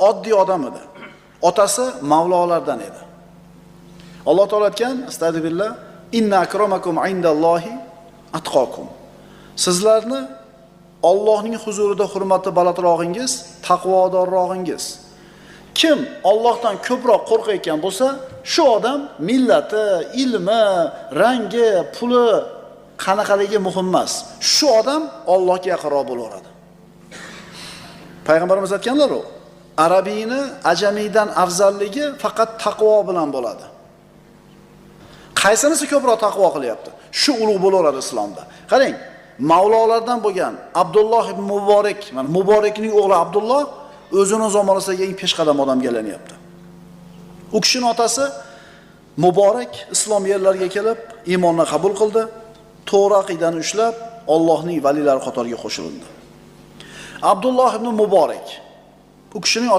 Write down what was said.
Oddiy odam edi. Otasi mavlolardan edi. Alloh taolo aytgan, astagfirullah, inna akramakum indallohi atqokum. Sizlarni Allohning huzurida hurmati balandrog'ingiz, taqvodorrog'ingiz. Kim Allohdan ko'proq qo'rqayotgan bo'lsa, shu odam millati, ilmi, rangi, puli qanaqaligi muhim emas. Shu odam Allohga yaqinroq bo'laveradi. Payg'ambarimiz aytganlar u, arabiyni ajamiydan afzalligi faqat taqvo bilan bo'ladi. Qaysinisi ko'proq taqvo qilyapti? Shu ulug' bo'laveradi islomda. Qarang, mavlolardan bo'lgan Abdulloh ibn Muborak, mana Muborakning o'g'li Abdulloh o'zini zamonasidagi eng peshqadam odamga aylanyapti. U kishining otasi Muborak islom yerlariga kelib, iymonni qabul qildi, to'g'ri aqidani ushlab, Allohning valilari qatoriga qo'shildi. Abdulloh ibn Muborak, u kishining